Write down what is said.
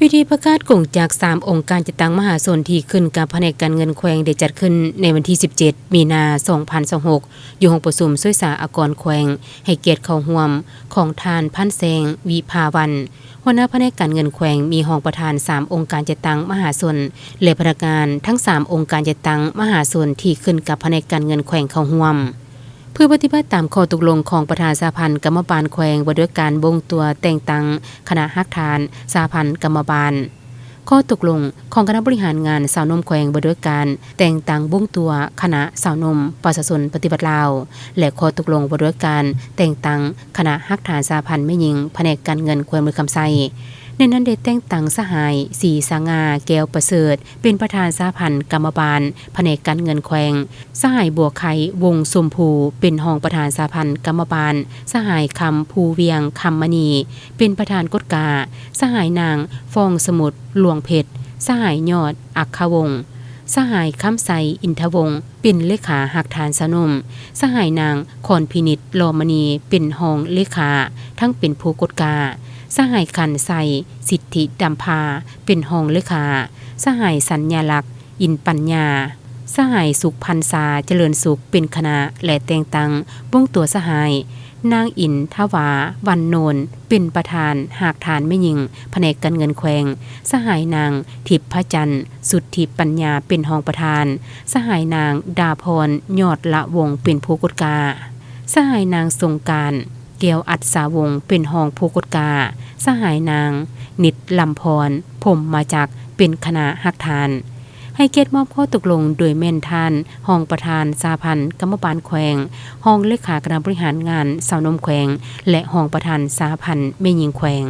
ພິທີປະກາດກົງຈັກສາມອົງການຈັດຕັ້ງມະຫາຊົນທີ່ຂຶ້ນກັບພະແນກການເງິນແຂວງ ໄດ້ຈັດຂຶ້ນໃນວັນທີສິບເຈັດ ມີນາ ສອງພັນຊາວຫົກ ຢູ່ຫ້ອງປະຊຸມສຸຍສາອາກອນແຂວງ, ໃຫ້ກຽດເຂົ້າຮ່ວມຂອງທ່ານ ພັນແສງ ວິພາວັນ ຫົວໜ້າພະແນກການເງິນແຂວງ, ມີຮອງປະທານສາມອົງການຈັດຕັ້ງມະຫາຊົນ ແລະ ພະນັກງານທັງສາມອົງການຈັດຕັ້ງມະຫາຊົນທີ່ຂຶ້ນກັບພະແນກການເງິນແຂວງເຂົ້າຮ່ວມ. ເພື່ອປະຕິບັດຕາມຂໍ້ຕົກລົງຂອງປະທານສະຫະພັນກຳມະບານແຂວງ ວ່າດ້ວຍການບົ່ງຕົວແຕ່ງຕັ້ງຄະນະຮາກຖານສະຫະພັນກຳມະບານ, ຂໍ້ຕົກລົງຂອງຄະນະບໍລິຫານງານຊາວໜຸ່ມແຂວງ ວ່າດ້ວຍການແຕ່ງຕັ້ງບົ່ງຕົວຄະນະຊາວໜຸ່ມປະຊາຊົນປະຕິວັດລາວ ແລະ ຂໍ້ຕົກລົງວ່າດ້ວຍການແຕ່ງຕັ້ງຄະນະຮາກຖານສະຫະພັນແມ່ຍິງພະແນກການເງິນແຂວງບໍລິຄຳໄຊ. ໃນນັ້ນໄດ້ແຕ່ງຕັ້ງສະຫາຍ ສີສະຫງ່າ ແກ້ວປະເສີດ ເປັນປະທານສະຫະພັນກຳມະບານພະແນກການເງິນແຂວງ, ສະຫາຍ ບົວໄຄ ວົງຊົມພູ ເປັນຮອງປະທານສະຫະພັນກຳມະບານ, ສະຫາຍ ຄຳພູວຽງ ຄຳມະນີ ເປັນປະທານກົດກາ, ສະຫາຍ ນາງ ຟອງສະໝຸດ ຫຼວງເພັດ, ສະຫາຍ ຍອດ ອັກຄະວົງ, ສະຫາຍ ຄຳໄຊ ອິນທະວົງ ເປັນເລຂາຮາກຖານຊາວໜຸ່ມ, ສະຫາຍ ນາງ ຄອນພິນິດ ຫຼໍ່ມະນີ ເປັນຮອງເລຂາ ທັງເປັນຜູ້ກົດກາ, ສະຫາຍ ຂັນໄຊ ສິດທິດຳພາ ເປັນຮອງເລຂາ, ສະຫາຍ ສັນຍາລັກ ອິນປັນຍາ, ສະຫາຍ ສຸກພັນສາ ຈະເລີນສຸກ ເປັນຄະນະ ແລະ ແຕ່ງຕັ້ງບົ່ງຕົວສະຫາຍ ນາງ ອິນທະວາ ວັນໂນນ ເປັນປະທານຮາກຖານແມ່ຍິງພະແນກການເງິນແຂວງ, ສະຫາຍ ນາງ ທິບພະຈັນ ສຸດທິປັນຍາ ເປັນຮອງປະທານ, ສະຫາຍ ນາງ ດາພອນ ຍອດລະວົງ ເປັນຜູ້ກົດກາ, ສະຫາຍ ນາງ ສົງການ ແກ້ວອັດສາວົງ ເປັນຮອງຜູ້ກົດກາ, ສະຫາຍ ນາງ ນິດລຳພອນ ພົມມະຈັກ ເປັນຄະນະຮາກຖານ. ໃຫ້ກຽດມອບຂໍ້ຕົກລົງໂດຍແມ່ນທ່ານຮອງປະທານສະຫະພັນກຳມະບານແຂວງ, ຮອງເລຂາຄະນະບໍລິຫານງານຊາວໜຸ່ມແຂວງ ແລະ ຮອງປະທານສະຫະພັນແມ່ຍິງແຂວງ.